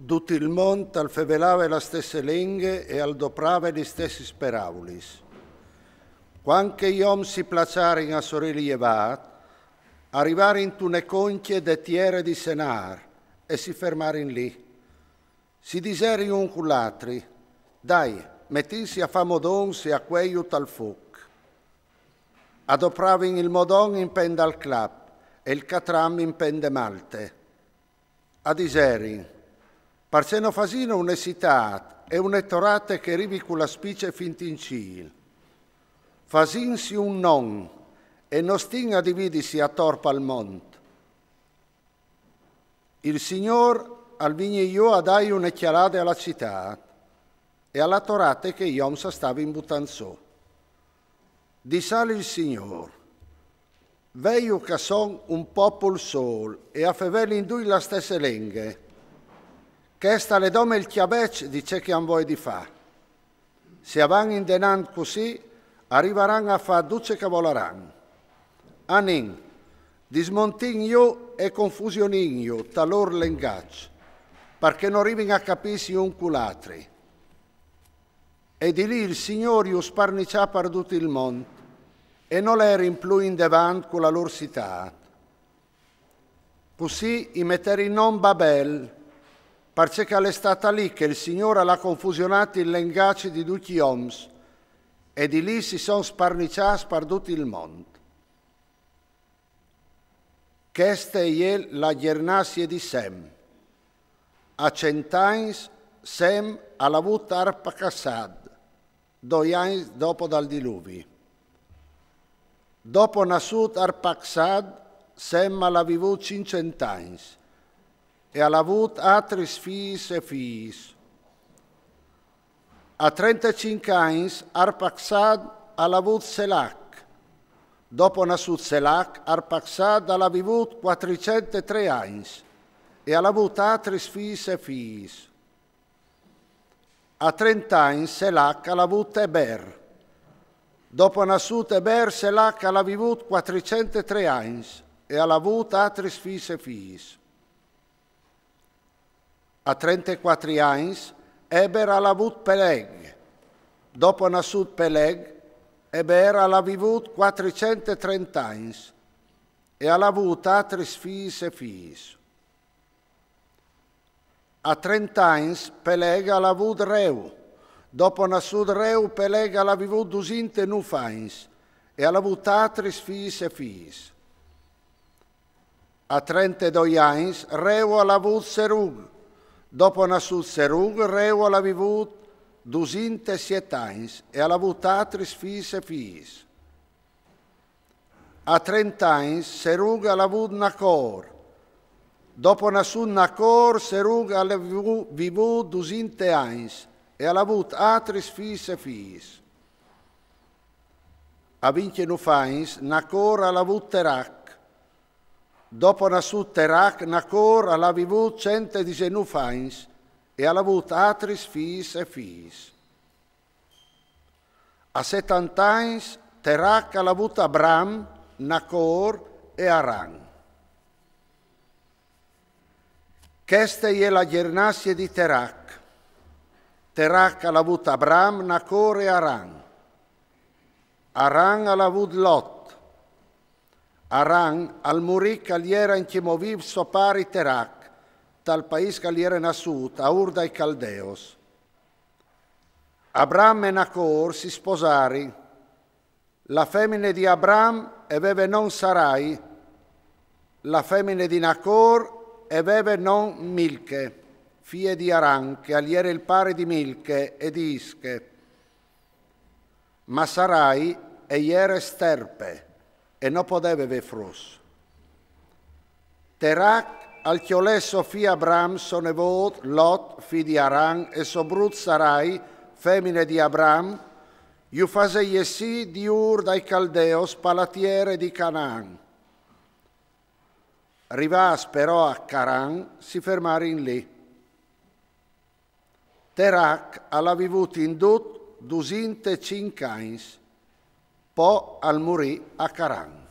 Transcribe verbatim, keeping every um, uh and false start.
Dut il mont al fevelave la stesse lenghe e al doprave li stessis peraulis. Cuant che i oms si plaçarin a soreli jevât, a rivarin intune concje de tiere di Senâr e si fermarin li. Si diserin un cul altri: «Dai, metìnsi a fâ modons e a cueiju tal fûc.» A dopravin il modon in pen dal clap e il catram in pen de malte. A diserin: «Parcè no fasìno une citât e une torate che e rivi cu la spice fin in cîl? Fasìnsi un non e no stìn a dividisi ator pal mont.» Il Signôr al vignì jù a dâi une cjalade a la citât e a la torate che i oms a stavin butant sù. Dissal il Signôr: «Veju che a son un popul sôl e a fevelin dui la stesse lenghe. Chest al è dome il cjaveç di ce che a àn voie di fâ. Se a van indenant cussì, a rivaran a fâ dut ce che a volaran. Anìn, dismontìnju e confusionìnju tal lôr lengaç, parcè no rivin a capîsi un cul altri.» E di li il Signôr ju sparniçà par dut il mont, e no lerin plui indevant cu la lôr citât. Cussì i meterin non Babel, parcè che al è stât li che il Signôr al à confusionât il lengaç di ducj i oms, e di li si son sparniçâts par dut il mont. Cheste e je la gjernazie di Sem. A cent agns Sem al à vût Arpaxad, doi agns dopo dal diluvi. Dopo nassût Arpaxad, Sem al à vivût cinccent agns e al à vût altris fîs e fiis. A trenticinc agns Arpaxad al à vût Selac. Dopo nassût Selac, Arpaxad al à vivût cuatricent e trê agns e al à vût altris fîs e fiis. A trente agns Selac al à vût Eber. Dopo nassût Eber, Selac al à vivût cuatricent e trê agns e al à vût altris fîs e fiis. A trenticuatri agns Eber al à vût Peleg. Dopo nassût Peleg, Eber al à vivût cuatricent e trente agns e al à vût altris fîs e fiis. A trente agns Peleg al à vût Reu. Dopo nassût Reu, Peleg al à vivût dusinte nûf agns e al à vût altris fîs e fiis. A trentedoi agns Reu al à vût Serug. Dopo nassût Serug, Reu al à vivût dusinte siet agns e al à vût altris fîs e fiis. A trente agns Serug al à vût Nacor. Dopo nassût Nacor, Serug al à vivu-, vivût dusinte agns e al à vût altris fîs e fiis. A vincjenûf agns Nacor al à vût Terac. Dopo nassût Terac, Nacor al à vivût cent e disenûf agns e al à vût altris fîs e fiis. A setante agns Terac al à vût Abram, Nacor e Aran. Cheste e je la gjernazie di Terac. Terac al à vût Abram, Nacor e Aran. Aran al à vût Lot. Aran al murì che al jere ancjemò vîf so pari Terac, tal paîs che al jere nassût, a Ur dai Caldeos. Abram e Nacor si sposarin. La femine di Abram e veve non Sarai, la femine di Nacor e veve non Milche, fie di Aran, che al jere il pari di Milche e di Ische. Ma Sarai e jere sterpe e no podeve vê fruts. Terac al cjolè so fi Abram, so nevôt Lot, fi di Aran, e so brut Sarai, femine di Abram, ju fasè jessî di Ur dai Caldeos pa la tiere di Canaan. Rivâts però a Caran, si fermarin li. Terac al à vivût in dut dusinte e cinc agns, po al murì a Caran.